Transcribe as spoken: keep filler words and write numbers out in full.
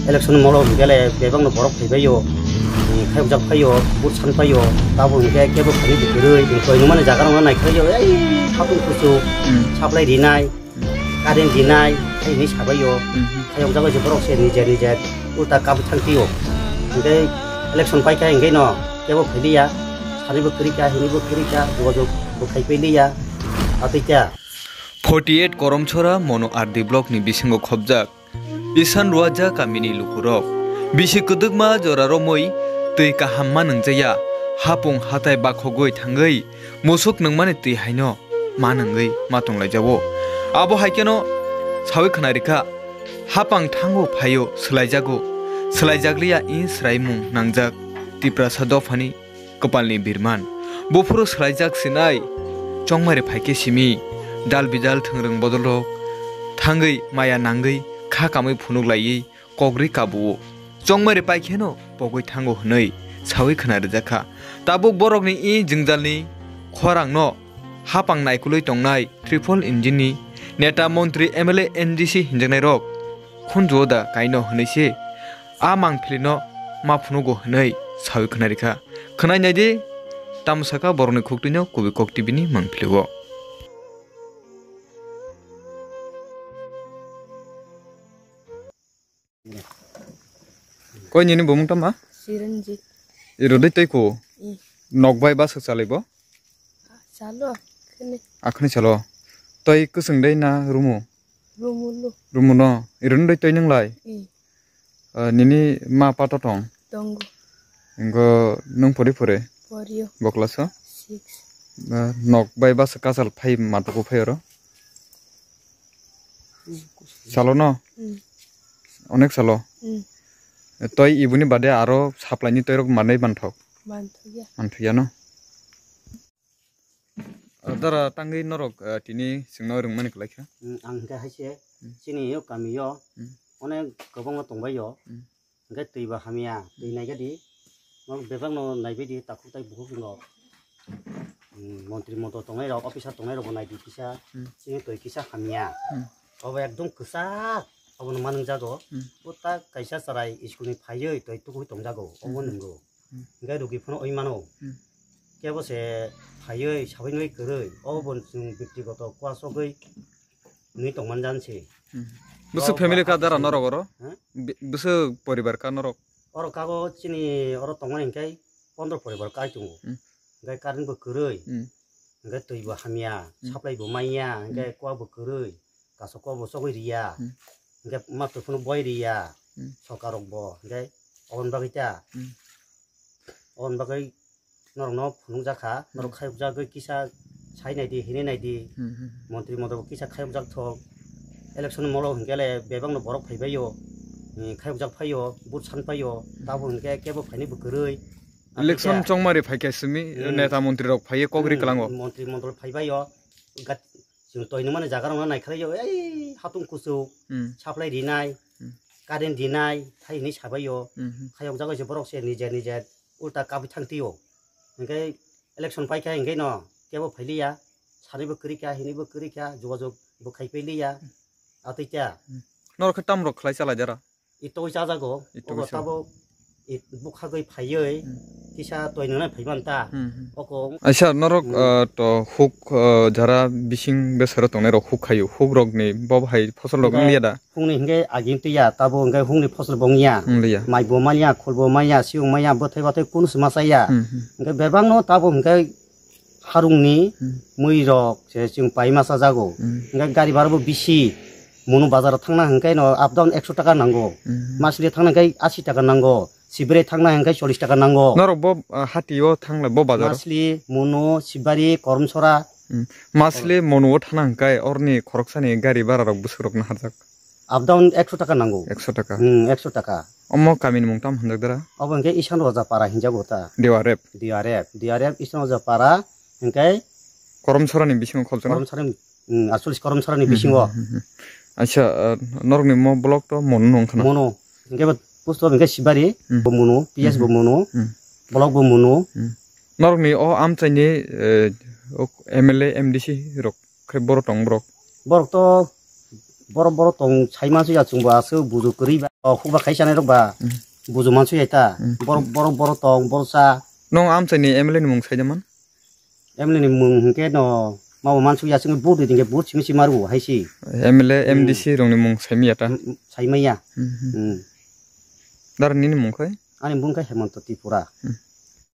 Election molo hwnkhe le bebak no borok phaibaio, khayokjak phaio, vote san phaio, tabo hwnkhe kebo khaini kwrwi, twi nungmani jaga rokno naikhlaio, ei hapung kuchuk, Hmm. supply rinai, Hmm. current rinai, hai hinwi sabaio, Hmm. khayokjak bai se borok se nijer nijer ulta kabwi thang phio. Hwnkhe election paikha hwnkhe no kebo phailiya, saribo kwrwi kha, hinibo kwrwi kha, jogajog bo khai pailiya, atwi kha. Forty eight Koromchora Mono R D block ni bisingo khobjak Isan Ruaja kamini lukurok bisi kwdwkma jora romwi twi kaham ma nwngjaya, hapung hatai bakhogwi thangwi musuk nungmani twi haino ma nungwi ma tonglaijao. Abo hai kheno sawi khna rikha, hapang thango phaio swlaijago, swlaijakliya i swraimung nangjak Tiprasa dophani kwpalni birman. Buphuru swlaijak sinai, chongmari phaikhe simi, dal bidal thwngrwng bodolrok thangwi maya nangwi kha kamwi phunuk laiwi kok rwi kabuo. Chongmari paikheno pogwi thango hwnwi sawi khna rwjakha. Tabuk borokni i jwngjalni khorangno hapang naikolwi tongnai triple engine ni neta, montri, M L A, M D C hinjaknairok khunjuo da kaino hwnwi se a mangpilino ma phunugo hwnwi sawi khna rikha. Khwnai naidi, tamo saka borokni khuktwino Kubui Kok T V ni mangpilio. Koi nini bumung tama? Chiranjit. Iro dei tei ko? I. Nok bai bwswk chalai bo? Chalo, khene. Akhni chalo. Tei kwswng dei na rumu? Rumu lu. Rumu no. Iro dei tei nung lai? I. Ah, nini ma pa to tong? Tongo. Ingo nung pori pore? Porio. Bo class o? Six. Ah, nok bai bwswk kachal phai matuku phai oro? Salo no? Mm. Onek salo? Mm. Toi ibuni bade aro supply ni toirok manai manthok? Manthokya. Manthokya no? Ah, dara tangwi norok, ah, tini chwngno rwngmani kwlai kha? Mm, ang hwnkhe hai se, Mm. chini yo kami yo, Mm. onek kwbangma tongbai yo. Mm. Hwnkhe twi bo hamya, twi naikhe di, norok bebak no naibai di, takhuk tai bukhuk wngo. Hmm, montri montri tongnai rok, officer tongnai rok bo nai di kisa, Hmm. chini twi kisa hamya. Hmm. Obo ekdom kwchak, obo no manung jago. Hmm. O ta kaisa chwrai school ni phaiwi twi tukuwi tong jago, obo Hmm. nwngo. Hmm. Hwnkhe rugi phano oi mano. Hmm. Kebo se phaiwi sawi nwi kwrwi, obo bo chwng bektigoto kua sogwi nwi tongman jan se. Hmm. Bwswk O family ba ka dara office norok oro? Ha? Bi-, bwswk poribar ka norok? Oro kago chini oro tongmani hwnkhe pondro poribar kai tongo. Hmm. Hwnkhe current bo kwrwi, Hmm. hwnkhe twi bo hamya, Hmm. supply bo manya, hwnkhe Hmm. kua bo kwrwi, kaso kua bo chogwi riya, Hmm. hwnkhe matwr phano boi riya, Hmm. sorkar rok bo, hwnkhe oboni bagwi ta. Hmm. Oboni bagwi norokno phunukjak kha, norok Hmm. khayokjagwi kisa sai naidi, hinwi naidi, Hmm, hmm, hmm. montri montri bo kisa khayokjak thok. Election molo hwnkhe le bebak no borok phaibaio, hmm, khayokjak phaio, vote san paio, Hmm. tabo hwnkhe kebo phaini bo kwrwi. Election Aboni chongmari phaikhe simi Hmm. neta montri rok phaiwi kok ri Hmm, kwlango. Montri montri phaibaio, gat-, chwng twi nungmani jaga rokno naikhlaio, ei hatung kuchuk, Hmm. supply rinai, Hmm. current rinai, hai hinwi sabaio, Hmm, hmm. khayokjagwi se borok se nijer nijer ulta kabwi thang tio. Hwnkhe election paikha hwnkhe no kebo phailiya, saribo kwrwi kha, hinibo kwrwi kha, jogajog bo khai pailiya, atwi kha. Hmm. Norok khe tamrok khlai chalai jara? I twi chajago, Itwi obo cha- tabo i bukhagwi phaiwi Hmm. kisa twi nwnai phaiman ta. Hmm, hmm. Oko Aisa norok Hmm. ah, to huk ah, jara bising besero tongnai rok huk khayu, huk rokni bo hai phosol rok Hwnkhe wngya da? Hukni hwnkhe agin twiya, tabo hwnkhe hukni phosol bo wngya. Wngya. Mai bo manya, khul bo manya, siyung manya, bwthai bathai kunu se masa ya. Hmm, hmm. Hwnkhe bebak no tabo hwnkhe harungni Hmm. mui rok se chwng pai masa jago. Hmm. Hwnkhe gari bhara bo bisi, mono bazar o thangna hwnkhe no up down ekso taka nango. Hmm. Masli thangna hwnkhe asi taka nango. Sibrai thangna hwnkhe chollish taka nango. Norok bo ah, hati o thanglai bo bazar o? Masli, mono, sibari, koromsora. Hmm. Masli mono o thana hwnkhe orni khoroksani gari bara rok bwswk rok naharjak? Up down ekso taka nango. Ekso taka. Hmm, ekso taka. Omo kamini mung tamo hwnjak dara? Obo hwnkhe Isan Roja Para hinjago ta. D R F. D R F, D R F Isan Roja Para hwnkhe Koromsorani bisingo khobjakna? Koromsorani, hmm, actually Koromsorani Hmm, bisingo. hmm, hmm, hmm. Acha, ah, norokni mo block to mono wngkhana? Mono. Hwnkhe bo post office hwnkhe Sibari Hmm. bo mono, P S bo Hmm. mono, Hmm. block bo mono. Hmm. Norokni o amchaini, eh, o M L A, M D C rok khe boro tong borok? Borok to Borok borok tong sai mansuya chwngbo aswk buju kwrwi ba. O hukba khai chanai rok ba. Hmm. Buju mansuya ta. Hmm. Borok borok borok tong borok cha. Nong amchai ni M L A ni mung sai da man? M L A ni mung hwnkhe no mabo mansuya chwng vote di hwnkhe vote simi si maru hai si. M L A, Hmm. M D C rok ni mung sai miya ta? Hmm, sai maya. Hmm, hmm. Hmm. Dar nini mung khai? Ani mung khai Hemanta Tripura. Hmm.